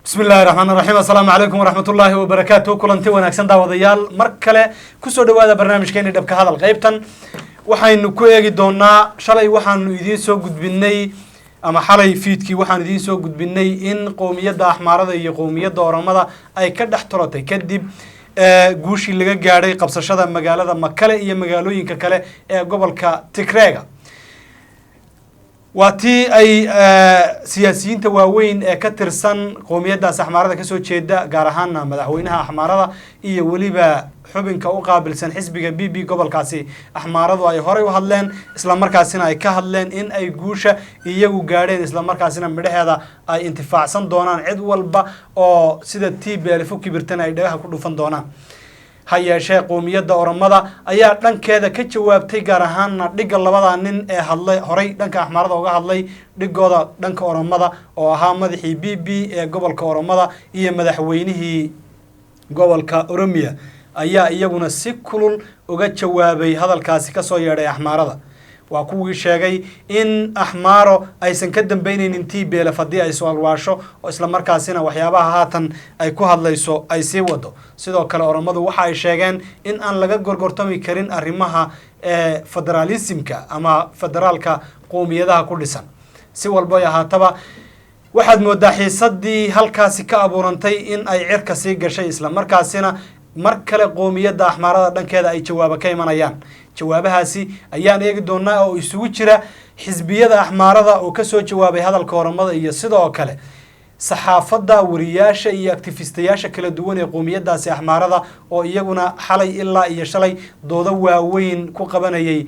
Bismi illaahi raxmaan raxiim. Assalaamu calaykum waraxmat ullaahi wabarakaatu. Kulanti wanaagsan, daawadayaal, mar kale kusoo dhawaada barnaamijkeeni Dhabka Hadal. Qeybtan waxaynu ku eegi doonaa, shalay waxaanu idiin soo gudbinay ama xalay fiidkii waxaanu idiin soo gudbinay in qowmiyadda Axmaarada iyo qowmiyadda Oromada ay ka dhex tolatay kadib guushii laga gaadhay qabsashada magaalada Makale iyo magaalooyinka kale ee gobolka Tigreega. Waa tii ay siyaasiyiinta waaweyn ee ka tirsan qowmiyaddaas Axmaarada kasoo jeeda, gaar ahaana madaxweynaha Axmaarada iyo weliba xubinka u qaabilsan xisbiga PP gobolkaasi Axmaaradu, ay horey u hadleen, islamarkaasina ay ka hadleen in ay guusha iyagu gaadheen, islamarkaasina midhaheeda ay intifaacsan doonaan, cid walba oo sida TPLF u kibirtana ay dhagaha ku dhufan doonaan. Ha yeeshee, qowmiyadda Oromada ayaa dhankeeda ka jawaabtay, gaar ahaana dhigga labada nin ee hadlay horay dhanka Axmaarada uga hadlay, dhigooda dhanka Oromada oo ahaa madaxii PP ee gobolka Oromada iyo madaxweynihii gobolka Oromiya, ayaa iyaguna si kulul uga jawaabay hadalkaasi kasoo yeedhay Axmaarada. Waa kuwii sheegay in Axmaaro aysan ka dambeyneynin TPLF haddii ay soo alwaasho oo islamarkaasina waxyaabaha haatan ay ku hadlayso ay sii wado. Sidoo kale, Oromadu waxa ay sheegeen in aan laga gorgortami karin arrimaha federaalismka ama federaalka qowmiyadaha ku dhisan. Si walbo ay ahaataba, waxaad moodaa xiisadii halkaasi ka abuurantay in ay cirka sii gashay, islamarkaasina mar kale qowmiyadda Axmaarada dhankeeda ay jawaabo ka imanayaan. Jawaabahaasi ayaan eegi doonaa oo isugu jira xisbiyada Axmaarada oo kasoo jawaabay hadalka Oromada iyo sidoo kale saxaafadda, wariyaasha iyo activistayaasha kala duwan ee qowmiyadaasi Axmaarada oo iyaguna xalay ilaa iyo shalay doodo waaweyn ku qabanayay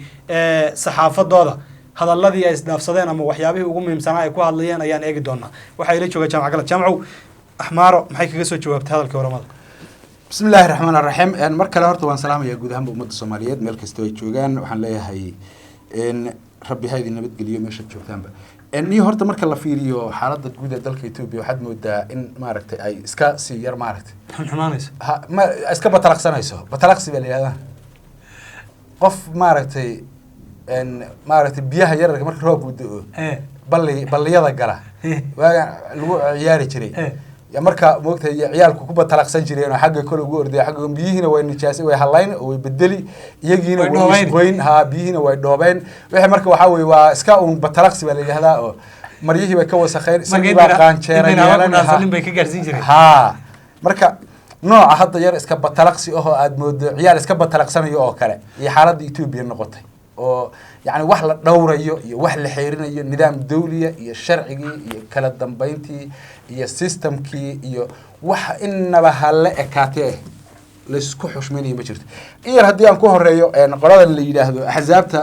saxaafadooda. Hadaladii ay isdhaafsadeen ama waxyaabihii ugu muhiimsanaa ay ku hadlayeen ayaan eegi doonaa. Waxaa ila jooga Jaamac Galad. Jaamacow, Axmaaro maxay kaga soo jawaabtay hadalkii Oramada? Bismi illaahi raxmaan raxiim. Mar kale horta waan salaamayaa guud ahaanba ummadda Soomaaliyeed meel kastoo ay joogaan. Waxaan leeyahay Rabbi ha idin nabadgeliyo meeshaad joogtaanba. Niyo, horta marka la fiiriyo xaaladda guud ee dalka Etoobiya, waxaad moodaa in maaragtay ay iska sii yar maaragtay xunxumaanayso. Ha ma iska batalaqsanayso. Batalaqsi baa la yihahdaa. Qof maaragtay maaragtay biyaha yararka marka roobku da'o balli balliyada gala, waaga lagu ciyaari jiray ya, marka moogtahay ciyaalku ku batalaqsan jireen oo xagga kole ugu ordaya, xagga biyihiina way nijaasay, way halayn oo way bedeli, iyagiina way way dhoobeyn. Isgoyn ha, biyihiina way dhoobeen. Wixii marka waxaa weye waa iska uun batalaqsi baa la yihahdaa, oo maryihii bay ka wasakhayn, isagii baa qaanjeera yeelan. Yeelan bay ka gaarsiin jireen. Ha, marka nooca hadda yar iska batalaqsi ahoo aada moodo ciyaal iska batalaqsanayo oo kale iyo xaaladda Etoobiya noqotay, oo yacni wax la dhowrayo iyo wax la xeerinayo, nidaam dawliya iyo sharcigii iyo kala dambeyntii iyo systemkii iyo wax inaba ha la ekaatee laysku xushmaynayo ma jirto. In yar haddii aan ku horeeyo, qoladan la yidhaahdo axsaabta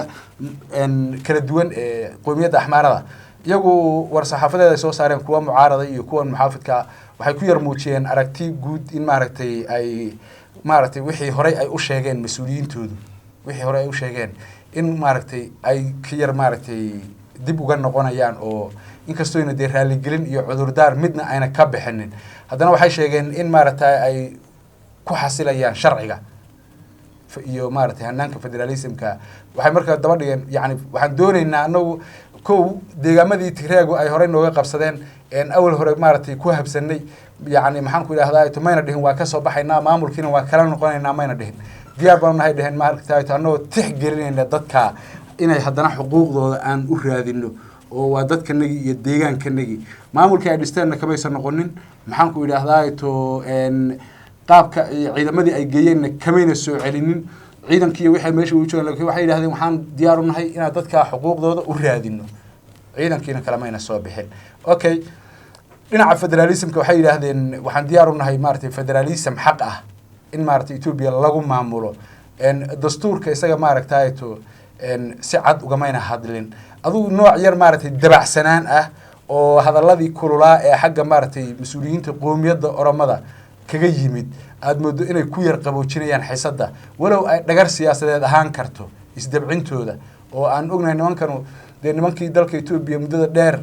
kala duwan ee qowmiyadda Axmaarada, iyagu war saxaafadeed ay soo saareen, kuwa mucaarada iyo kuwan muxaafidka, waxay ku yar muujiyeen aragti guud in maaragtay ay maaragtay wixii horey ay u sheegeen mas-uuliyiintoodu, wixii horey ay u sheegeen in maaragtay ay ka yar maaragtay dib uga noqonayaan, oo inkastoyna dee raaligelin iyo cudurdaar midna ayna ka bixinin, haddana waxay sheegeen in maaragtay ay ku xasilayaan sharciga iyo maaragtay hanaanka federalismka. Waxay markaa daba dhigeen, yani waxaan dooneynaa anagu kow deegaamadii Tigreegu ay horey nooga qabsadeen een awal hore maaragtay ku habsanay, yacni maxaan ku idhahdaa to, mayna dhihin waa kasoo baxaynaa, maamulkiina waa kala noqonaynaa, mayna dhihin. Diyaar baanu nahay dheheen maaragtay to, annagoo tixgelinayna dadka inay haddana xuquuqdooda aan u raadino, oo waa dadkanagii iyo deegaankanagii. Maamulkii ay dhisteenna kamaysan noqonin, maxaan ku idhahdaa to, qaabka iyo ciidamadii ay geeyeenna kamayna soo celinin ciidankiiyo wixii meesha u joogaan, laakiin waxay yidhahdeen waxaan diyaar u nahay inaan dadka xuquuqdooda u raadino, ciidankiina kalamayna soo bixin. Okay, dhinaca federalismka waxay yidhaahdeen waxaan diyaar u nahay maaragtay federalism xaq ah in maaragtay Etoobiya lagu maamulo. Dastuurka isaga maaragtay to si cad ugamayna hadlin. Adugu nooc yar maaragtay dabacsanaan ah oo hadaladii kululaa ee xagga maaragtay mas-uuliyiinta qowmiyadda Oromada kaga yimid aada moodo inay ku yar qaboojinayaan xisadda, walow ay dhagar siyaasadeed ahaan karto isdabcintooda, oo aan ognahay nimankanu dee nimankii dalka Etoobiya muddada dheer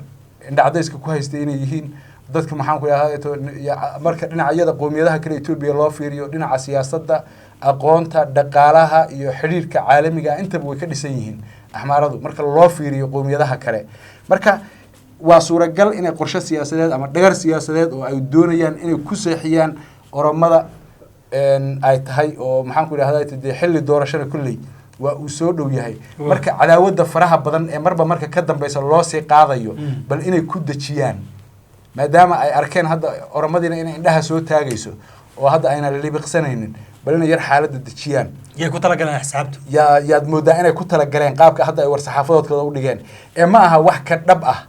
indhacdayska ku haystay inay yihiin. Dadka maxaan ku idhahdaa, marka dhinacyada qowmiyadaha kale Etoobiya loo fiiriyo, dhinaca siyaasadda, aqoonta, dhaqaalaha iyo xidhiirka caalamiga ah intaba way ka dhisan yihiin Axmaaradu marka loo fiiriyo qowmiyadaha kale. Marka Waa suuragal inay qorshe siyaasadeed ama dhagar siyaasadeed oo ay doonayaan inay ku seexiyaan Oromada ay tahay, oo maxaan ku idhahdaa, dee xilli doorashada kolley waa uu soo dhow yahay. Marka cadaawadda faraha badan ee marba marka ka dambeysa loo sii qaadayo, bal inay ku dejiyaan, maadaama ay arkeen hadda Oromadiina inay indhaha soo taagayso oo hadda ayna libiqsanaynin, bal inay yar xaaladda dejiyaan. Yay ku talagaleen axsaabtu? Yaad moodaa inay ku talagaleen qaabka hadda ay war-saxaafadoodkooda u dhigeen, ee ma aha wax ka dhab ah,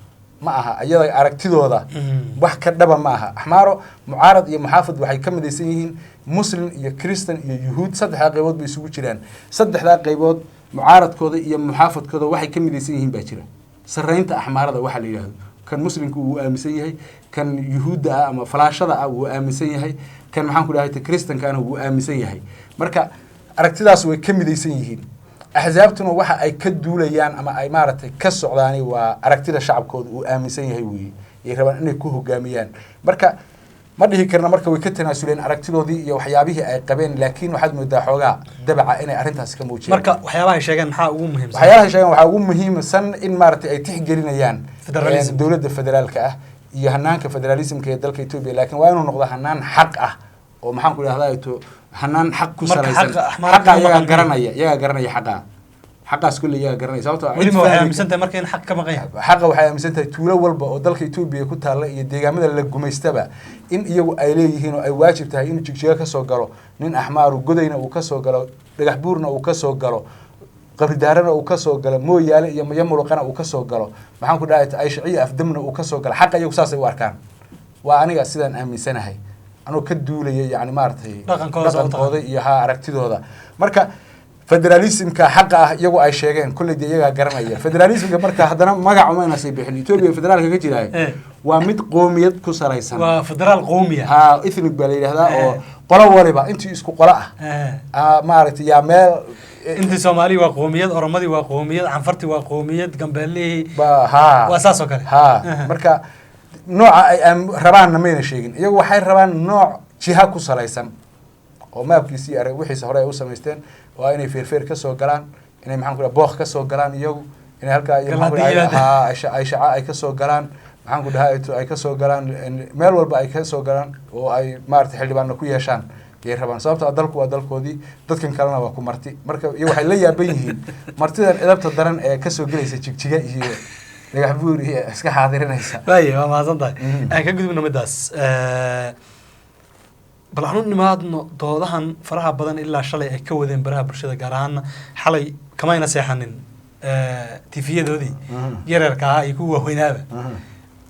ma aha iyada aragtidooda. Wax ka dhaba ma aha. Axmaaro mucaarad iyo muxaafid waxay ka midaysan yihiin Muslim iyo Christan iyo Yuhuud, saddexdaa qaybood bay isugu jiraan. Saddexdaa qaybood mucaaradkooda iyo muxaafadkooda waxay ka midaysan yihiin baa jira sarreynta Axmaarada waxaa la yidhaahdo. Kan Muslimku wuu aaminsan yahay, kan Yuhuudda ah ama Falaashada ah wuu aaminsan yahay, kan maxaan ku dhahay Kristankaana wuu aaminsan yahay. Marka aragtidaas way ka midaysan yihiin. Axsaabtuna waxa ay ka duulayaan ama ay maaragtay ka socdaani waa aragtida shacabkooda uu aaminsan yahay weeye, yay rabaan inay ku hogaamiyaan. Marka ma dhihi karna marka way ka tanaasuleen aragtidoodii iyo waxyaabihii ay qabeen, laakiin waxaad moodaa xoogaa dabaca inay arrintaasi ka muujiyeen. Marka waxyaabaha ay sheegeen maxaa ugu muhiimsan? Waxyaalaha sheegan waxaa ugu muhiimsan in maaragtay ay tixgelinayaan Federalism. Dowladda federaalka ah iyo hanaanka federalismka ee dalka Etoobiya, laakiin waa inuu noqdo hanaan xaq ah oo maxaan ku idhahdaa to hanaan xaq ku Marka salaysan. xaqa Axmaarka Xaqa ma iyagaa maqan. garanaya, iyagaa garanaya xaqa, xaqaas kulle iyagaa garanaya, sababtoo ah cid Weliba waxay aaminsan tahay marka in xaq ka maqan yahay. Xaqa waxay aaminsan tahay tuulo walba oo dalka Etoobiya ku taalla iyo deegaamada la gumaystaba in iyagu ay leeyihiin oo ay waajib tahay inuu Jigjiga ka soo galo nin Axmaaru, Godayna uu ka soo galo, Dhagax Buurna uu ka soo galo, Qabridaarana uu ka soo galo, Mooyaale iyo Mayamuluqana uu ka soo galo, maxaan ku dhahay, Ayshaciyo Afdamna uu ka soo galo. Xaqa iyagu saasay u arkaan. Waa aniga sidaan aaminsanahay anoo ka duulaya yacni maaragtay Dhaqankooda soo dhaqankooda iyo ha aragtidooda. Marka federalismka xaqa ah iyagu ay sheegeen kolley dee iyagaa garanaya federalismka. Marka haddana magac uma inasay bixin Etoobiya federaalka ka jiraayo waa mid qoomiyad ku salaysan. Waa federaal qowmiya. Ha, ethnic baa la yidhahdaa, oo qolo waliba intii isku qolo ah maaragtay yaa meel Intii Soomaali waa qowmiyad, Oromadii waa qowmiyad, Canfartii waa qowmiyad, Gambeelihii ba ha. Waa saas oo kale. Ha, marka nooca ay rabaanna mayna sheegin. Iyagu waxay rabaan nooc jiha ku salaysan oo maabkiisii arag wixiisa hore ay u samaysteen, waa inay Feerfeer ka soo galaan, inay maxaan ku dhaha Booq ka soo galaan, iyagu inay halkaa iyo maxaan ku dhahay, Galaadiyaad. Ha, Ayshaca ay ka soo galaan, maxaan ku dhahay, ay ka soo galaan meel walba ay ka soo galaan oo ay maaragtay xildhibaanna ku yeeshaan yay rabaan, sababtoo ah dalku waa dalkoodii, dadkan kalena waa ku marti. Marka iyo waxay la yaaban yihiin martidan edabta daran ee kasoo gelaysa Jigjiga iyo Dhagax Buur iyo iska xaadirinaysa. Waaye, waa mahadsan tahay. Aan ka gudubno midaas. Bal aan u nimaadno doodahan faraha badan ilaa shalay ay ka wadeen baraha bulshada, gaar ahaana xalay kamayna seexanin tifiyadoodii yareerka ahaa iyo kuwa waaweynaaba.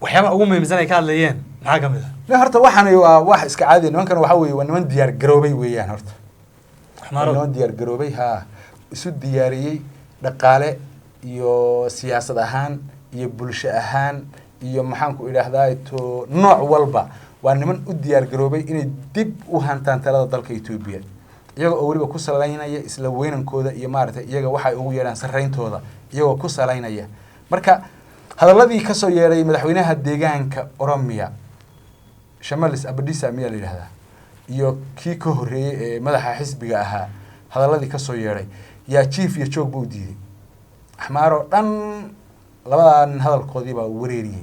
Waxyaabaha ugu muhiimsan ay ka hadlayeen maxaa ka mid ah? Ne, horta waxani waa wax iska caadi. Nimankan waxa weeye waa niman diyaar garoobay weeyaan horta. Axmaaradu. Niman diyaar garoobay, haa, isu diyaariyey dhaqaale iyo siyaasad ahaan iyo bulsho ahaan iyo maxaan ku idhaahdaa to nooc walba. Waa niman u diyaar garoobay inay dib u hantaan talada dalka Etoobiya, iyaga oo weliba ku salaynaya isla weynankooda iyo maaragtay iyaga waxay ugu yeedhaan sarreyntooda iyagoo ku salaynaya. Marka hadaladii kasoo yeedhay madaxweynaha deegaanka Oromiya, Shamalis Abadisa miyaa la yidhahdaa, iyo kii ka horreeyey ee madaxa xisbiga ahaa, hadaladii kasoo yeedhay yaa jiif iyo joogba u diiday Axmaaroo dhan. Labadaa nin hadalkoodii baa wareeriyey.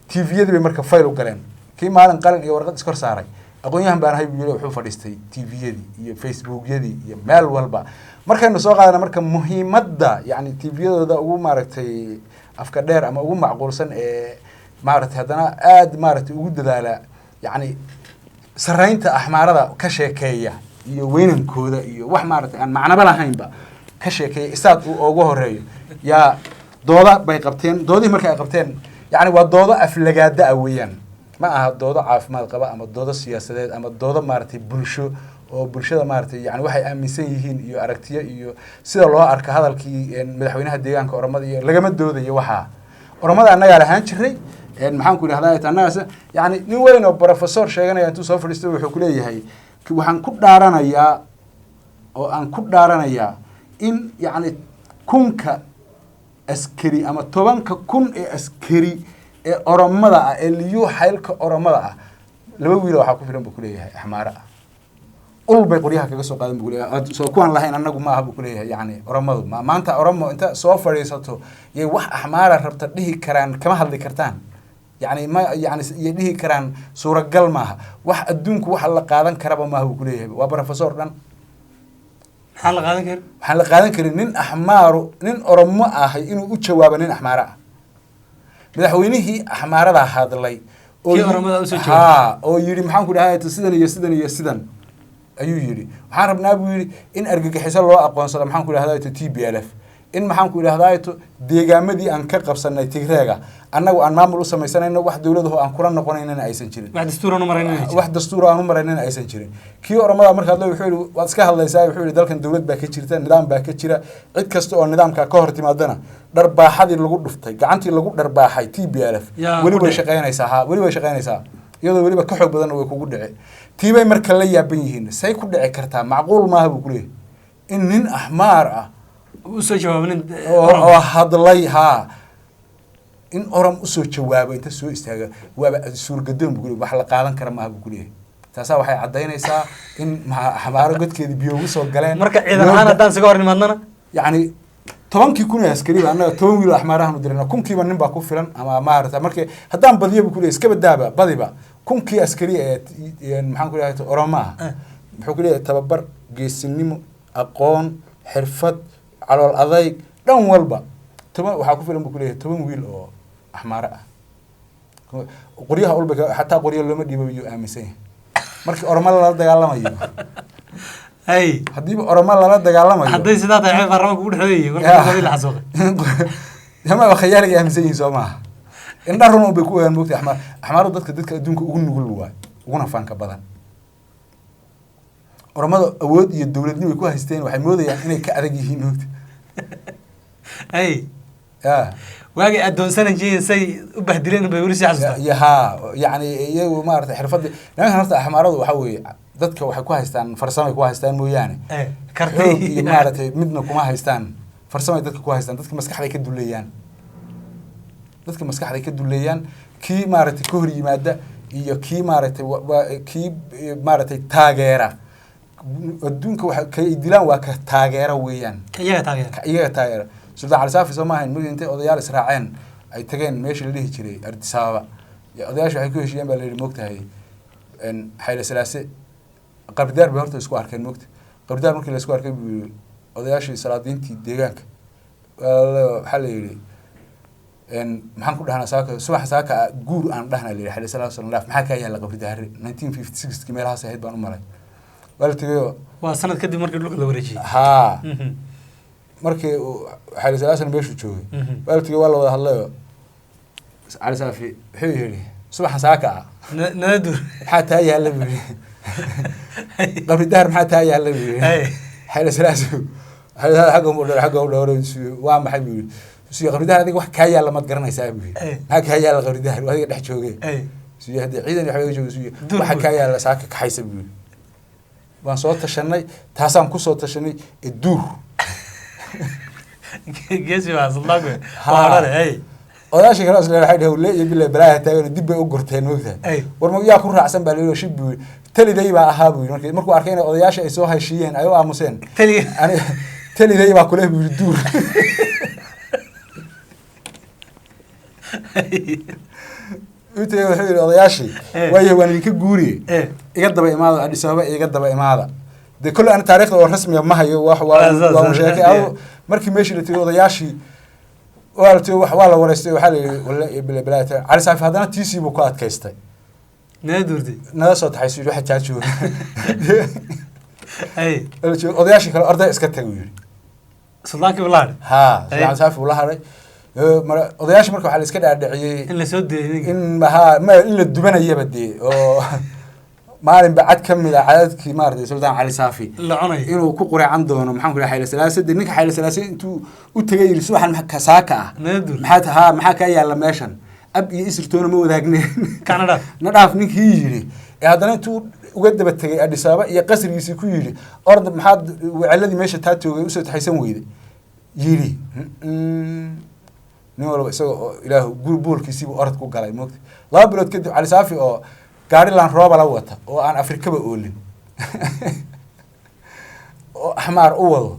TV-yadii bay marka fayl u galeen. Kii maalin qalin iyo warqad iskor saaray, aqoon-yahan baan ahay buu yidhi, wuxuu fadhiistay TV-yadii iyo Facebookyadii iyo meel walba. Markaynu soo qaadana marka muhiimadda yacni TV-yadooda ugu maaragtay afka dheer ama ugu macquulsan ee maaragtay haddana aada maaragtay ugu dadaala yacni sarreynta Axmaarada ka sheekeeya iyo weynankooda iyo wax maaragtay aan macnaba lahaynba ka sheekeeya, isaad uu ugu horeeyo, yaa dooda bay qabteen. Doodihii marka ay qabteen yacni waa doodo aflagaada ah weeyaan, ma aha doodo caafimaad qaba ama doodo siyaasadeed ama doodo maaragtay bulsho oo bulshada maaragtay yani waxay aaminsan yihiin iyo aragtiyo iyo sida loo arka hadalkii madaxweynaha deegaanka Oromada iyo lagama doodayo. Waxaa Oromada annagaa lahaan jiray, maxaan ku idhahdaa, annagaas yani nin weyn oo professor sheeganaya intuu soo fadhiistay wuxuu kuleeyahay waxaan ku dhaaranayaa oo aan ku dhaaranayaa in yacni 1000-ka askari ama 10,000 ee askari ee Oromada ah ee Liyuu xaylka Oromada ah laba wiilo waxaa ku filan buu kuleeyahay Axmaare ah. Ul bay qoryaha kaga soo qaadan buu kuleeyahay. Soo kuwaan lahayn annagu ma aha buu kuleeyahay. Yacni Oromadu ma maanta Oromo inta soo fadhiisato yay wax Axmaara rabta dhihi karaan, kama hadli kartaan. Yacni ma yacni yay dhihi karaan suuragal maaha, wax adduunku wax la qaadan karaba maaha buu kuleeyahay. Waa professor dhan. Maxaa la qaadan karin? Waxaan la qaadan karin nin Axmaaru, nin Oromo ahay inuu u jawaabo nin Axmaaro ah. Madaxweynihii Axmaarada hadlay oo Kii Oromada usoo jawaabay. Haa, oo yidhi, maxaan ku dhahay, sidan iyo sidan iyo sidan ayuu yidhi. Waxaan rabnaa buu yidhi in argagixiso loo aqoonsado, maxaan ku idhahdaa, TPLF, in maxaan ku idhahdaa deegaamadii aan ka qabsanay Tigreega annagu aan maamul u samaysanayno, wax dowladaho aan kula noqonaynana aysan jirin. Wax dastuuran u maraynana. Wax dastuur aan u maraynana aysan jirin. Kii Oromada marka hadlay wuxuu yidhi, waad iska hadlaysaa. Wuxuu yidhi, dalkan dowlad baa ka jirta, nidaam baa ka jira, cid kasta oo nidaamka ka hor timaadana dharbaaxadii lagu dhuftay, gacantii lagu dharbaaxay TPLF Yaa weli ku way dhici. shaqaynaysaa. Ha, weli way shaqaynaysaa, iyadoo weliba ka xoog badanna way kugu dhici. Tiibay marka la yaaban yihiin, say ku dhici kartaa? Macquul maaha buu kuleeyahay in nin Axmaar ah usoo jawaabnin oo hadlay, haa, in Orom usoo jawaabo inta soo istaaga, waaba suurgadoon buu kuleeyahay. Wax la qaadan kara maaha buu kuleeyahay. Taasaa waxay caddaynaysaa in Axmaaro godkeedii biyo ugu soo galeen. Marka ciidan ahaan haddaan isaga hor nimaadnana? Yacni 10,000 ee askari ba annaga 10 wiil oo Axmaarahan u dirana, kunkiiba nin baa ku filan. Ama maarata markii haddaan badiyo buu kuleeyahay, iska badaaba badiba kunkii askari ee maxaan ku leeyahay Oromo ah. Muxuu ku leeyahay? Tababar, geesinimo, aqoon, xirfad, calool adayg, dhan walba 10 waxaa ku filan buu kuleeyahay 10 wiil oo Axmaaro ah. Qoryaha ulba xataa qoryo looma dhiibo yuu aaminsan yahay markii Oromo lala dagaalamayo. Hay. Haddiiba Oromo lala dagaalamayo. Hadday sidaa tahay, ceeb baarlamaanka ugu dhexeeyay marka qabiil la xasuuqay. Ama khayaaliga aaminsan yihiin soo maaha? Indha run un bay ku ogaan mogtay. Axmaar, Axmaaru dadka adduunka ugu nugul waay, uguna faanka badan. Oromada awood iyo dowladnimo ay ku haysteen, waxay moodayaan inay ka adag yihiin mogta. Hay. Ya. Waagay addoonsanan jireen say u bahdileen bay weli sii xasuustaa. Ya, haa, yacni iyagu maaragtay xirfadii nimankan. Horta Axmaaradu waxaa weeye dadka waxay ku haystaan farsamay ku haystaan mooyaane karti xoog iyo maaragtay midna kuma haystaan. Farsamay dadka ku haystaan, dadka maskaxday ka duleeyaan, dadka maskaxday ka duleeyaan. Kii maaragtay ka hor yimaada iyo kii maaragtay kii maaragtay taageera, adduunka waxa kay dilaan waa ka taageera weeyaan. Iyaga taageera. Ka iyaga taageera. Sultaan Cali Saafi soo maahayn mudi intay odayaal israaceen ay tageen meeshii la dhihi jiray Addis Ababa. Ya, odayaasha waxay ku heshiiyeen baa la yidhi, moogtahay, Xayle Salaase Qabridaar bay horta isku arkeen moogta. Qabridaar markii la isku arkay buu yidhi odayaashii salaadiintii deegaanka, waxaa la yidhi, maxaan ku dhahnaa saaka, subax saaka ah, guur aan dhahnaa la yidhi Xayle Salaase dhaaf, maxaa kaa yaalla Qabridaare? 1956 meelahaas ahayd baan u maray. Waa la tegayoo. Waa sanad kadib markii dhulka la wareejiyey. Haa. Markii uu Xayli Salaasana meeshuu joogay, waa la tegey, waa la wada hadlayoo Cali Saafi wuxuu yidhi, subaxan saaka ah nala duur. Maxaa taa yaalla buu yidhi Qabridaar, maxaa taa yaalla buu yidhi. Xayli Salaas xagga u dhowr, xagga u dhowr, waa maxay buu yidhi. Siyo Qabridaar, adiga wax kaa yaalla maad garanaysaa buu yidhi. Maxaa kaa yaalla Qabridaar, adiga dhex joogee? Siyo haddii ciidan waxba iga jooga, siyo Duur waxa buu. kaa yaalla saaka kaxaysa buu yidhi. Waan soo tashanay, taasaan kusoo tashanay ee duur. Geesi baa suldaanku. Haa. Waa odhane hey. Odayaashii kale isle waxay dhaheen le iyo bila balaaha taagan, dib bay u gurteen moogtahay. War ma yaa ku raacsan baa layidhi. Shib buu yidhi, taliday baa ahaa buu yidhi. Markuu arkay inay odayaasha ay soo heshiiyeen, ay u aamuseen. Taliga. Ani taliday baa kuleh buu yidhi, duur. Utay wuxuu yidhi odayaashii, waayo waan idinka guuriye, iga daba imaada Addis Ababa, iga daba imaada. Dee kolle ani taariikhda oo rasmiga ma hayo, wax waa Saas, waa sheekay. Markii meeshii la tegey odayaashii waa la tegey, wax waa la wareystay, waxaa la yidhi walle iyo bila bilaa. Cali Saafi haddana tiisii buu ku adkaystay. Nala duurtay. Nala soo taxaysu yidhi waxa taa jooga. Odayaashii kale arday iska tag uu yidhi. Suldaankii balaadhe. Haa, Cali Saafi uu la haray. Odayaashii marka waxaa la iska dhaadhiciyey in la soo dilay ninka. In haa, ma in la dubanayaba dee, oo maalinba cad ka mid ah cadadkii maaragtay Sultaan Cali Saafi la cunayo. Inuu ku qureecan doono, maxaan ku dhahay, Xayla Salaase. Dee ninka Xayla Salaase intuu u tegay yidhi, subaxan saaka ah nala duur. Maxaa haa, maxaa kaa yaalla meeshan? Ab iyo isirtoona ma wadaagneen. Kana dhaaf. Na dhaaf ninkii yidhi ee haddana intuu uga daba tegay Addis Ababa iyo qasrigiisii ku yidhi, orda maxaad weceladii meesha taa toogay usoo taxaysan weyday yidhi. Nin walba isaga oo ilaahu guri boolkiisiibuu orod ku galay moogta. 2 bilood kadib Cali Saafi oo gaari laan rooba la wata oo aan Afrikaba oolin. Oo Axmaar u wado.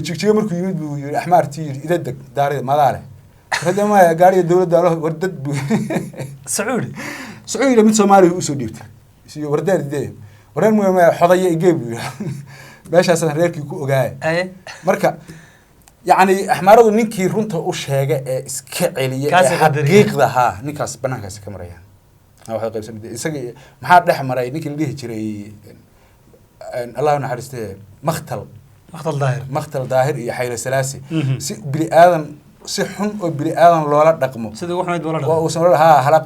Jigjiga markuu yimid buu yiri Axmaartii, yiri ida deg daarida madaale hada maya gaariga dowladda alo war dad buu. Sacuudi. Sacuudiga mid Soomaaliya usoo dhiibtay siyo wardeer dee wareer muya maya xodaya igee buu yiri, meeshaasaan reerkii ku ogaaya. Marka yacni Axmaaradu ninkii runta u sheega ee iska celiya Kaasay ee qadariyaan. Xaqiiqda haa, ninkaas banaankaasi ka marayaan. Waxay qaybsan isaga maxaa dhex maray ninkii la dhihi jiray Allah u naxariistee Makhtal. Makhtal Daahir. Makhtal Daahir iyo Xayle Salaasi. Si bini aadan, si xun oo bini aadan loola dhaqmo sidii ugu xumayd buu la waa dhaqmay. Uusan haa halaq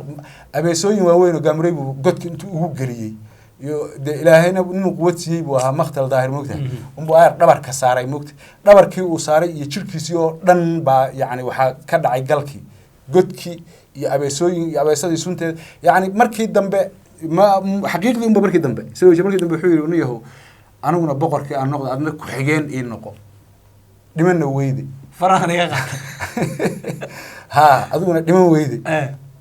abeesooyin waaweyn oo gaamurey buu godka intuu ugu geliyey iyo dee Ilaahayna inuu quwad siiyey buu ahaa Makhtal Daahir, moogtahay. Unbuu ayar dhabarka saaray, moogta, dhabarkii uu saaray iyo jirkiisii oo dhan baa yacni waxaa ka dhacay galkii godkii iyo abeesooyin iyo abeesadii sunteed. Yacni markii dambe ma xaqiiqdii unba markii dambe isagoo markii dambe wuxuu yidhi, "Niyahow, aniguna boqorkii aan noqdo, adna ku-xigeen ii noqo, dhimanna weyde." Farahan iga qaata. Haa, adiguna dhiman weyde,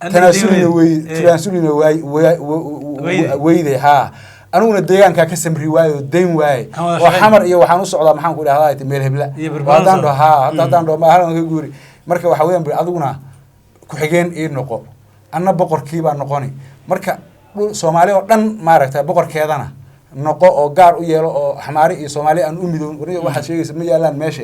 aniga tanaasulina dhiman wey weyde. Tanaasulina waay Weyde. Weyde haa, aniguna deegaankaa ka samri waaye oo dayn waaye Aan wada oo shaqayn. Xamar iyo waxaan u socdaa, maxaan ku idhahdaa, meel hebla. Iyo Oo Berbera haddaan socda. dhaho haa hadda haddaan dhaho ma halkan ka guuri. Marka waxa weeyaan bui, adiguna ku-xigeen ii noqo, anna boqorkii baa noqoni. Marka dhul Soomaali oo dhan maaragtay boqorkeedana noqo oo gaar u yeelo oo Xamaari iyo Soomaali aan u midoon. Wariga waxaad sheegaysa ma yaalaan meesha,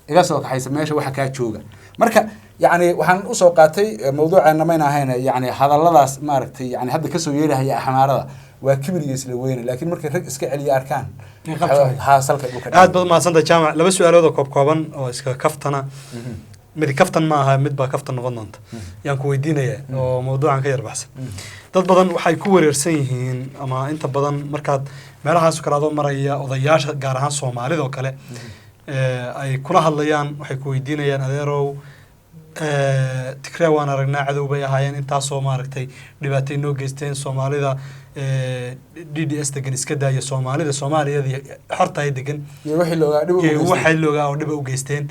iga soo kaxaysa meesha waxa kaa jooga. Marka yacni waxaan usoo qaatay mawduuceena mayna ahayn, yacni hadalladaas maaragtay yacni hadda kasoo yeerahaya Axmaarada waa kibir iyo isla weyne, laakiin markay rag iska celiya arkaan Ay qabtaan. Haa, salka dhulka. Aad baad mahadsantahay, Jaamac. Laba su-aalood oo koobkooban oo iska kaftana, mid kaftan ma aha, mid baa kaftan noqon doonta, yaan ku weydiinayaa oo mawduucan ka yar baxsan. Dad badan waxay ku wareersan yihiin ama inta badan markaad meelahaas oo kale adoo maraya odayaasha, gaar ahaan Soomaalida oo kale, ay kula hadlayaan, waxay ku weydiinayaan, "Adeerow, Tigree waan aragnaa, cadow bay ahaayeen, intaasoo maaragtay dhibaatay noo geysteen Soomaalida DDS degan, iska daaya Soomaalida Soomaaliyadii xorta ay degan iyo wixii loogaa dhib u iyo geystay. Waxay loogaa oo dhiba u geysteen.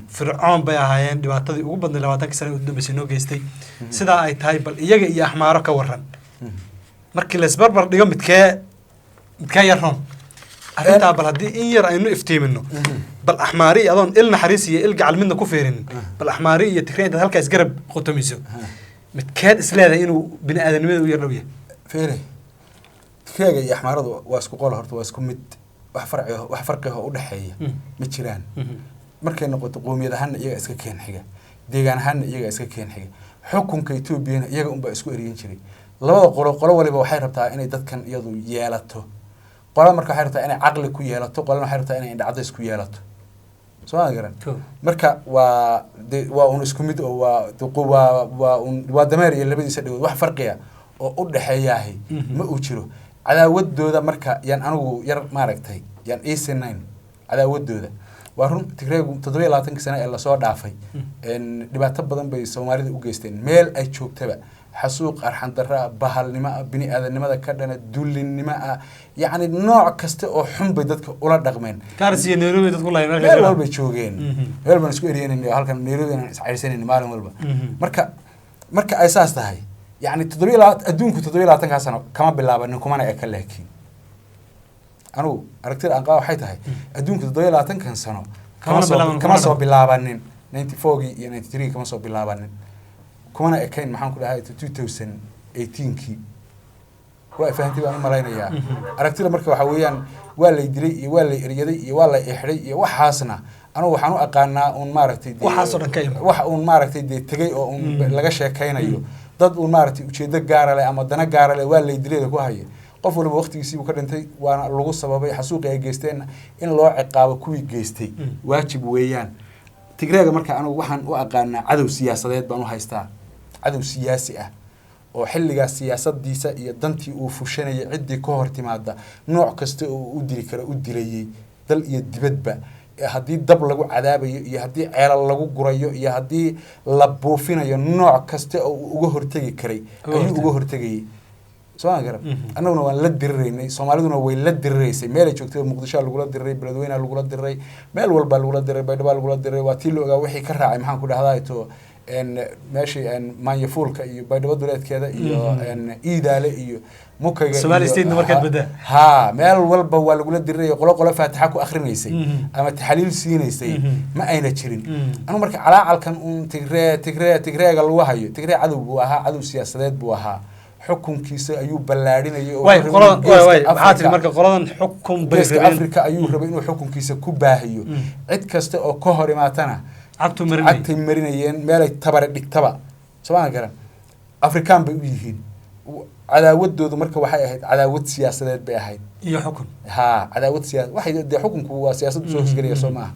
Fircoon bay ahaayeen, dhibaatadii ugu badnay 20kii sane u dambeysay noo geystay. Sidaa ay tahay, bal iyaga iyo Axmaaro ka waran, markii laisbarbar dhigo, midkee yar roon?" Arrintaa bal haddii in yar aynu iftiimino, bal Axmaari adoon il naxariis iyo il gacal midna ku fiirinin, bal Axmaari iyo Tigree intaad halkaas garab qotomiso, midkeed isleedahay inuu bini aadanimada u yar dhow yahay? Fiiri, Tigreega iyo Axmaaradu waa isku qol horta, waa isku mid, wax farqi oo u dhexeeya ma jiraan. Markay noqoto qoomiyad ahaanna iyaga iska keen xiga, deegaan ahaanna iyaga iska keen xiga, xukunka Etoobiyana iyaga unbaa isku eryin jiray. Labada qolo, qolo waliba waxay rabtaa inay dadkan iyadu yeelato. Qola marka waxay rabtaa inay caqli ku yeelato, qolana waxay rabtaa inay indhacadays ku yeelato. Soo ma garan? Marka waa de waa un isku mid oo waa de waa un waa dameer iyo labadiisa dhagood, wax farqiya oo u dhexeeyaahi ma uu jiro. Cadaawadooda marka yaan anigu yar maaragtay yaan iisinayn cadaawadooda. Waa run, Tigreegu 27kii sano ee lasoo dhaafay dhibaato badan bay Soomaalida u geysteen meel ay joogtaba, xasuuq arxan darro ah, bahalnimo ah, bini aadanimada ka dhana, dullinimo ah, yacni nooc kasta oo xun bay dadka ula dhaqmeen. Garis iyo Nairobi dadku lahay meel meel kale. Walbay joogeen. Meel baan isku eryanayna halkan Nairobi aan iscayrsanayna maalin walba. Marka ay saas tahay, yacni adduunku 27kaa sano kama bilaabanin kumana eka, laakiin anugu aragtida aan qaba waxay tahay adduunku 27kan sano Kamana kama soo bilaaban, kama kumana soo bilaabanin 94gii iyo 93 kama soo bilaabanin kumana ekayn, maxaan ku dhahay, 2018kii. Waa fahantay baan u malaynayaa. Aragtida marka waxaa weeyaan waa lay dilay iyo waa lay eryaday iyo waa lay ixidhay iyo waxaasna anugu waxaan u aqaanaa uun maaragtay Waxaasoo dhan ka iman. Wax uun maaragtay dee tegay oo uun laga sheekaynayo, dad uun maaragtay ujeedo gaara leh ama dana gaara leh, waa lay dilayda ku haya. Qof waliba waqtigiisiibuu ka dhintay, waana lagu sababay xasuuqii ay geysteen in loo ciqaabo kuwii geystay. Waajib weeyaan. Tigreega marka anigu waxaan u aqaanaa cadow siyaasadeed baan u haystaa, cadow siyaasi ah oo xilligaas siyaasadiisa iyo dantii uu fushanayay ciddii ka hor timaada nooc kasta oo uu u dili karo u dilayey, dal iyo dibadba. Haddii dab lagu cadaabayo iyo haddii ceelal lagu gurayo iyo haddii la buufinayo, nooc kasta oo uu uga hortegi karay Uga ayuu hortegi. uga hortegayay. Soo ma garan? Annaguna waan la diriraynay, Soomaaliduna way la diriraysay meelay joogtay. Muqdishoa lagula diriray, Beledweynaha lagula diriray, meel walbaa lagula diriray, Baydhabaa lagula diriray. Waa tii la ogaa wixii ka raacay, maxaan ku dhahdaa, to Meeshii Maanyafuulka iyo Baydhabo duleedkeeda iyo Iidaale iyo Mukayga. Somali State-na markaad baddaa. Ha, meel walba waa lagula diriraya, qolo qolo faatixa ku akrinaysay ama taxaliil siinaysay ma ayna jirin. Anu marka calaacalkan uun Tigree, Tigree, Tigreega lagu hayo, Tigree cadow buu ahaa, cadow siyaasadeed buu ahaa, xukunkiisa ayuu ballaadhinayay oo Way wuxuu rabay qoladan inuu way way Geeska maxaa tiri Afrika- marka qoladan xukun bay Geeska rabeen. Afrika ayuu rabay inuu xukunkiisa ku baahiyo. Cid kasta oo ka hor imaatana cagtu marinay. Cagtay marinayeen meelay tabare dhigtaba. Sooma garan, Afrikaan bay u yihiin. Cadaawadoodu marka waxay ahayd cadaawad siyaasadeed bay ahayd. Iyo xukun. Ha, cadaawad siyaas waxay dee xukunku waa siyaasaddu soo hosgelaya, soo maaha?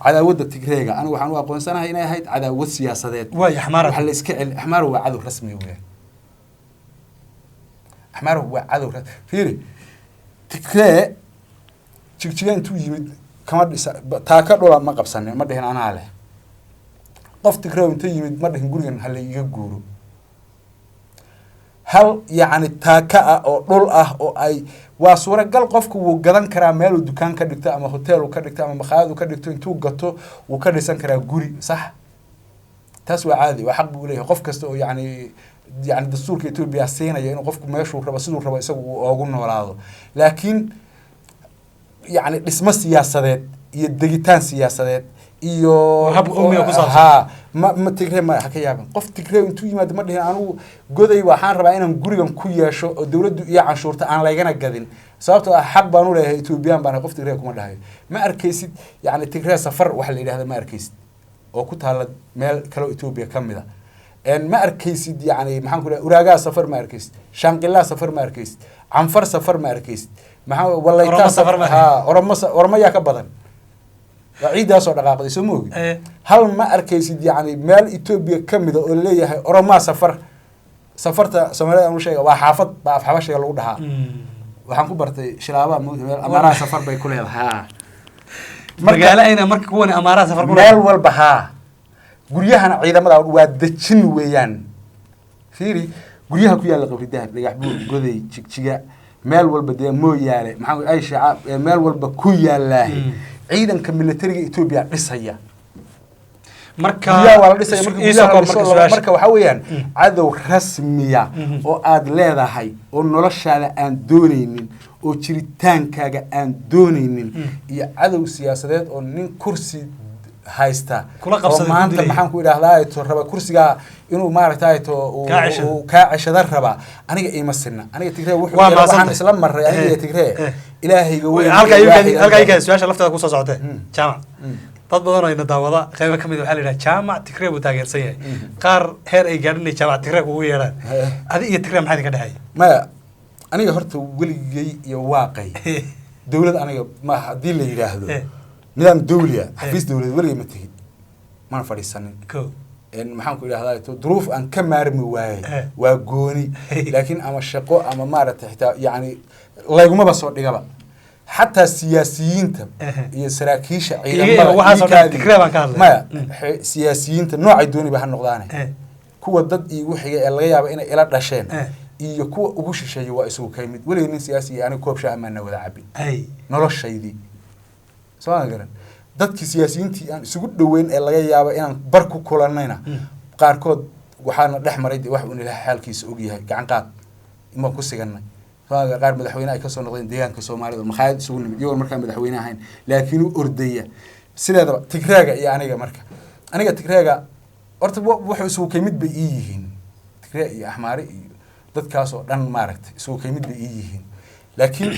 Cadaawadda Tigreega anigu waxaan u aqoonsanahay inay ahayd cadaawad siyaasadeed. Waay Axmaara. Waxa la iska celi, Axmaar waa cadow rasmi weeyaan, Axmaar waa cadow rasmi. Fiiri, Tigree Jigjiga intuu yimid kama dhisa taaka dhula, ma qabsanin, ma dhihin anaa leh. Qof Tigree intuu yimid ma dhihin gurigan ha la iga guuro. Hal yacni taaka ah oo dhul ah oo ay waa suuragal, qofku wuu gadan karaa meeluu dukaan ka dhigto ama hotel uu ka dhigto ama makhaayad uu ka dhigto, intuu gato wuu ka dhisan karaa guri, sax, taas waa caadi, waa xaq buu leeyahay qof kasta oo yacni dastuurka Etoobiya siinaya inuu qofku meeshuu rabo, siduu rabo isagu uu oogu noolaado. Laakiin yacni dhismo siyaasadeed iyo degitaan siyaasadeed iyo Hab qowmiga ku saabsan. Ha, ma Tigree ma ha ka yaabin. Qof Tigree intuu yimaado ma dhihin anigu Goday waxaan rabaa inaan gurigan ku yeesho oo dowladdu iyo canshuurta aan laygana gadin, sababtoo ah xaq baan u leeyahay, Etoobiyaan baan ahay. Qof Tigree kuma dhahayo. Ma arkaysid yacni Tigree safar waxa la yidhahda, ma arkaysid oo ku taalla meel kaloo Etoobiya ka mid a. Ma arkaysid yacni maxaan ku dhahay, Uraagaa safar ma arkaysid, Shaanqilaa safar ma arkaysid, Canfar safar ma arkaysid, maxaa Walaytaa. Oromo safar ma Ha, Oromo Oromo yaa ka badan, waa ciidaasoo dhaqaaqday, soo ma ogi? Hal ma arkaysid yacni meel Etoobiya ka mida oo leeyahay Oromaa safar. Safarta Soomaalida aan u sheega waa xaafad baa af Xabashiga lagu dhahaa. Waxaan ku bartay Shilaabaa moogta, meel Amaaraha safar bay ku leedahay. Ha. Magaalo ayna marka kuwani Amaaraha safar ku meel walba haa, guryahana ciidamada waa dejin weeyaan. Fiiri guryaha ku yaalla Qabridaar, Dhagax Buur, Goday, Jigjiga, meel walba dee Mooyaale, maxaa ay shaca meel walba ku yaallaahi. Ciidanka militariga Etoobiya dhisaya. Marka Guryaha waa la dhisaya marka ii soo guryaha la koob dhiso marka su-aasha. Marka waxaa weeyaan cadow rasmiya oo aad leedahay oo noloshaada aan doonaynin oo jiritaankaaga aan doonaynin iyo cadow siyaasadeed oo nin kursi haysta Kula qabsaday, oo maanta ku dilaya. Maxaan ku idhahdaa to raba kursigaa inuu maaragtay to Kaa ceshado. Uu kaa ceshada rabaa. Aniga iima sinna, aniga Tigree wuxuu Waa yeelay, waxaan mahadsantahay. isla maray aniga iyo Tigree Ilaahayga weyn halka ee iga waaxid halka iga su-aasha lafteeda kusoo socotee. Jaamac, dad badan oo ina daawada qaybo ka mid ah waxaa la yidhaha Jaamac Tigree buu taageersan yahay, qaar heer ay gaadhin inay Jaamac Tigree kugu yeedhaan. Adi iyo Tigree maxaa idinka dhexeeya? Maya, aniga horta weligay iyo waaqay dowlad aniga ma haddii la yidhaahdo nidaam dawliya, xafiis dowladeed weligay ma tegin, mana fadhiisanin. Ko. Maxaan ku idhahdaa to duruuf aan ka maarmi waayey waa gooni, laakiin ama shaqo ama maaragtay xitaa yacni laygumaba soo dhigaba, xataa siyaasiyiinta iyo saraakiisha Iyaga ciidamada waxaasoo dhan iikaadii- Tigree baan ka hadlay. Maya, siyaasiyiinta noocay dooniba ha noqdaane, kuwa dad iigu xiga ee laga yaabo inay ila dhasheen iyo kuwa ugu shisheeya waa isugu ka yimid. Weligay nin siyaasi iyo aniga koob shaah maana wada cabin noloshaydii, soo ma garan? Dadkii siyaasiyiintii aan isugu dhoweyn ee laga yaabo inaan bar ku kulannayna qaarkood waxaana dhex maray dee wax uun Ilaah xaalkiisa ogyahay, gacan qaad inbaan ku sigannay, soo ma garan? Qaar madaxweyne ay kasoo noqdeen deegaanka Soomaalida oo makhaayad isugu nimid iyagoon markaa madaxweyne ahayn laakiin u ordaya. Sideedaba Tigreega iyo aniga, marka aniga Tigreega horta wuxuu isugu ka mid bay ii yihiin, Tigree iyo Axmaari iyo dadkaas oo dhan maaragtay isugu ka mid bay ii yihiin. Laakiin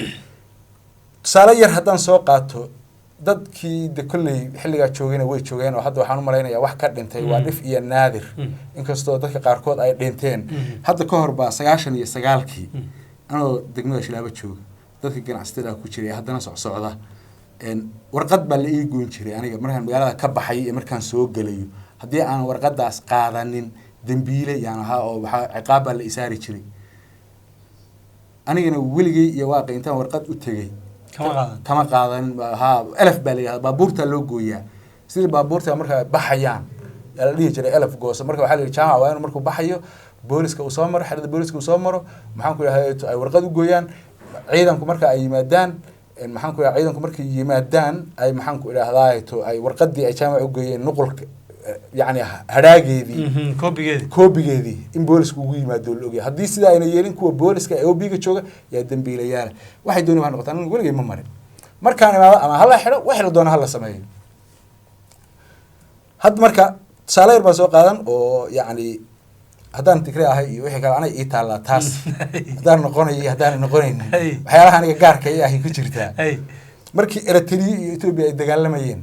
tusaale yar haddaan soo qaato, dadkii de kolley xilligaa joogayna way joogeen oo hadda waxaan u malaynayaa wax ka dhintay waa dhif iyo naadir, inkastoo dadka qaarkood ay dhinteen. Hadda ka hor baa 99-kii anoo degmada Shilaabo jooga, dadka ganacsatada ku jiray ee haddana socsocda, warqad baa la ii goyn jiray aniga markaan magaalada ka baxay iyo markaan soo gelayo. Haddii aan warqadaas qaadanin dembiile yaan ahaa oo waxaa ciqaab baa la isaari jiray. Anigana weligay iyo waaqi intaan warqad u tegey Kama qaadan. Kama qaadanin. Ha, elef baa la yidhahda, baabuurtaa loo gooyaa, sidii baabuurta marka baxayaan yaa la dhihi jiray elef gooso. Marka waxaa la yidhi Jaamac waa inuu markuu baxayo booliska uu soo maro, xerada booliska uu soo maro, maxaan ku idhahdaa, ay warqad u gooyaan ciidanku marka ay yimaadaan, maxaan ku idhahdaa, ciidanku markay yimaadaan ay maxaan ku idhahdaa to ay warqadii ay Jaamac u gooyeen nuqulka Yacni hadhaageedii, koobigeedii, koobigeedii in boolisku ugu yimaado la ogyahay. Haddii sidaa ayna yeelin, kuwa booliska ee OB-ga jooga yaa dembiilayaala. Waxay dooni ha noqotaan, anigu weligay ma marin. Markaan imaado ama hala xidho, wixii la doono hala sameeyo. Hadda marka tusaale yar baan soo qaadan oo yacni haddaan Tigre ahay iyo wixii kale anay ii taallaa taas, haddaan noqonayo iyo haddaanan noqonaynin, waxyaalaha aniga gaarka ii ahay ku jirtaa. Markii Eritrea iyo Ethiopia ay dagaalamayeen,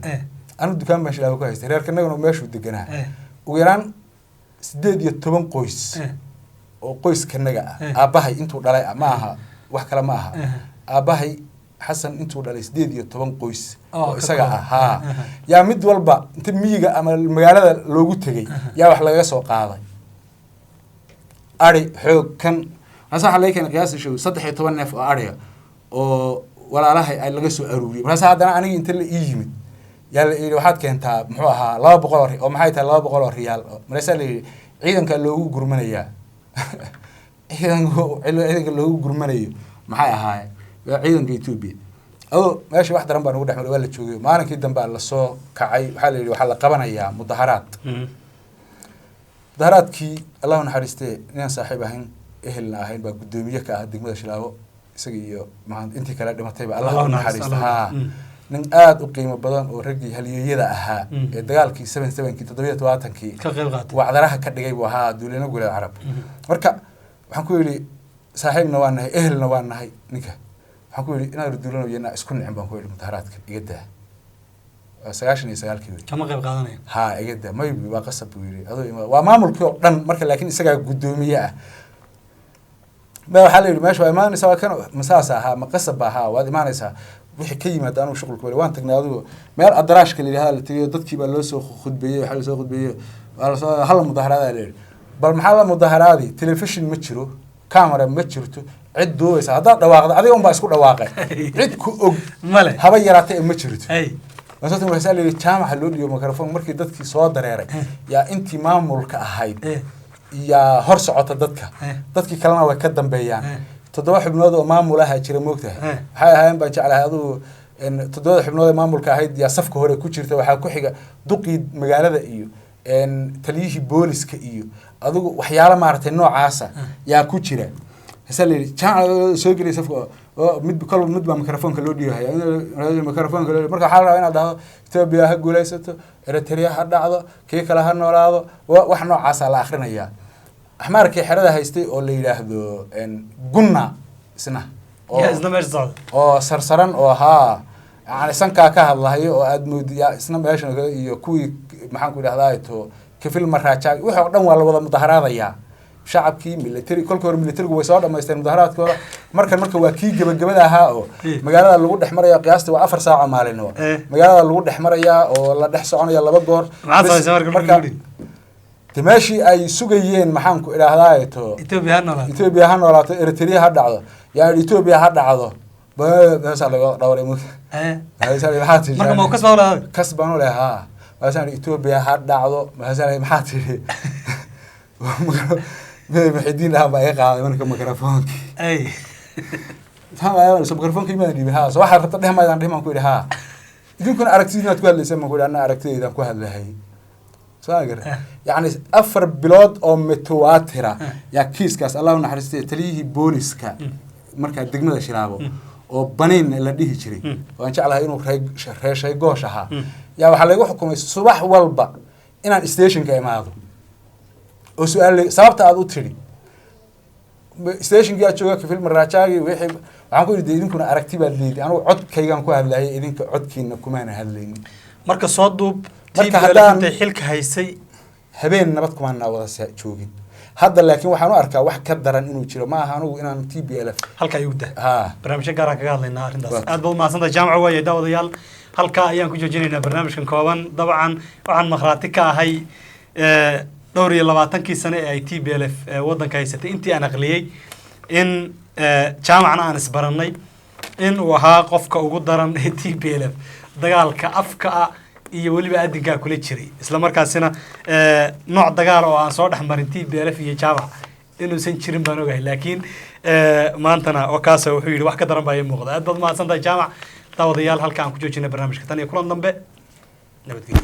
anigu dukaan baan Shilaabo ku haystay, reerkanaguna meeshuu deganaa. Ugu yaraan 18 qoys oo qoyskanaga ah, aabbahay intuu dhalay ah, ma aha wax kale ma aha, aabbahay Xasan intuu dhalay 18 qoys oo oo ka isaga kooban. ah haa, yaa mid walba inta miyiga ama magaalada loogu tegey yaa wax lagaga soo qaaday, ari xoog kan. Markaas waxaa laga keenay qiyaasta show 13 neef oo ariga oo walaalahay ay laga soo aruuriyey. Markaas haddana aniga inta la ii yimid yaa la yidhi, waxaad keentaa muxuu ahaa 200 oo oo maxay tahay 200 oo riyaal? Markaasaa la yidhi ciidanka loogu gurmanayaa. Ciidanka loogu gurmanayo maxay ahaayeen? Waa ciidanka Ethiopia. Adoo meesha wax daran baa nagu dhex maray. Waa la joogay. Maalinkii dambe aa lasoo kacay, waxaa la yidhi waxaa la qabanayaa mudaharaad. Mudaharaadkii, Allahu naxariistee, ninaan saaxiib ahayn ehelna ahayn baa guddoomiye ka ah degmada Shilaabo, isaga iyo maxaa intii kale dhimatayba Allah Allahu u naxariisto, naxariisto. Allah. Haa, nin aada u qiimo badan oo raggii halyeeyada ahaa ee dagaalkii 77-kii, 77-kii ka qayb qaatay, wacdaraha ka dhigay buu ahaa, Duulino Guleed Carab. Marka waxaan ku yidhi, saaxiibna waa nahay, ehelna waa nahay, ninka waxaan ku yidhi inaad duulano yana isku nicin baan ku yidhi, mudaharaadka iga daa. Waa 99-kii wey. Kama qayb qaadanaya. Haa, iga daa. Maybi waa qasab buu yidhi. Adoo waa maamulkii oo dhan marka, laakiin isagaa guddoomiye ah. Ma waxaa la yidhi meesha waa imaanaysaa, waa kan ma saas ahaa, ma qasab ba ahaa, waad imaanaysaa, wixii ka yimaada anugu shuqulka wali. Waan tagnay. Adigu meel adaraashka la yidhahda la tegay, dadkii baa loo soo khudbeeyey, waxaa lasoo khudbeeyey, waa lasoo hala mudaharaadaa la yidhi. Bal maxaa la mudaharaadi? Telefishin ma jiro, camera ma jirto, cid duubaysa. Haddaad dhawaaqda adiga unbaa isku dhawaaqay, cid ku og male haba yaraatay ee ma jirto. Markaas waxaa la yidhi jaamaca loo dhiibo microphone. Markii dadkii soo dareeray yaa intii maamulka ahayd yaa hor socota dadka, dadkii kalena way ka dambeeyaan. Toddoba xubnood oo maamul ahaa jira, moogtahay. Waxay ahaayeen baan jeclahay adugu toddobada xubnood ee maamulka ahayd yaa safka hore ku jirta. Waxaa ku xiga duqii magaalada iyo taliyihii booliska iyo adigu waxyaalo maaragtay noocaasa yaa ku jira. Hase la yidhi jaamaca soo gelaya safka oo mid kolba mid baa microphone-ka loo dhiibahaya, microphone-ka loo. Marka waxaa la rabaa inaad dhahdo Ethiopia ha guulaysato, Eritrea ha dhacdo, kii kale ha noolaado, wax noocaasaa la akhrinayaa. Axmaarkii xerada haystay oo la yidhaahdo Gunna isna oo yaa isna meesha socda oo sarsaran oo haa yani sankaa ka hadlahayo oo aad moodi yaa isna meeshan kale iyo kuwii maxaan ku idhahdaa to kafil maraajaag, wixii oo dhan waa la wada mudaharaadayaa. Shacabkii, military, kolka hore militarigu way soo dhamaysteen mudaharaadkooda. Markan marka waa kii gebagabada ahaa oo magaalada lagu dhex maraya. Qiyaastii waa 4 saac oo maalinimo magaalada lagu dhex marayaa oo la dhex soconaya laba goor. Maxaad Bes- samaysay marka? Marka de meeshii ay sugayeen maxaan ku idhahdaa to Ethiopia ha noolaato, Ethiopia ha noolaato, Eritrea ha dhacdo, yani Ethiopia ha dhacdo, meeshaa laga dhawray. Maxaa tidhi? Marka ma kas baa ulahaday? Kas baan u lehay haa. Markaasaan idhi, Ethiopia ha dhacdo. Markaasaan idhi, maxaa tidhi? Maxidiin dhahan baa iga qaaday marka microphone-kii. So microphone-kii maadaan dhiibin? Haa, so waxaad rabta dheh maydaan dhihin baan ku idhi. Haa, idinkuna aragtidin aad ku hadlayseen baan ku idhi, anna aragtidaydaan ku hadlahay. Soo ma garan? Yacni 4 bilood oo mutawaatira yaa kiiskaas, Allah u naxariistay, taliyihii booliska markaa degmada Shilaabo oo Baniin la dhihi jiray oo aan jeclahay inuu reeshay goosh ahaa, yaa waxaa laygu xukumay subax walba inaan stationka imaado oo su-aal sababta aad u tidhi. Stationkii aad jooga kafil maraajaagii wixii waxaan ku yidhi dee idinkuna aragti baad leedi, anigu codkaygaan ku hadlayay, idinka codkiina kumaana hadlaynin. Marka soo duub. Marka TPLF intay xilka haysay habeen nabad kumaana wada joogin. Hadda laakiin waxaan u arkaa wax ka daran inuu jiro. Ma aha anigu inaan TPLF Halka ayuu dah ha barnaamijyo gaaraan kaga hadlaynaa arrintaas. Waa. Aad baad umahadsantahay, Jaamaca. Waaye daawadayaal, halkaa ayaan ku joojinaynaa barnaamijkan kooban. Dabcan waxaan makhraati ka ahay dhowr iyo labaatankii sane ee ay TPLF waddanka haysatay intii aan aqliyey in jaamacna aan isbarannay in uu ahaa qofka ugu daran ee TPLF dagaalka afka ah iyo weliba adinkaa kula jiray, isla markaasina nooc dagaal oo aan soo dhex marin TPLF iyo jaamac inuusan jirin baan ogahay. Laakiin maantana oo kaas wuxuu yidhi wax ka daran baa ii muuqda. Aad baad umahadsantahay, Jaamac. Daawadayaal, halka aan ku joojinay barnaamijka. Tan iyo kulan dambe, nabadgelyo.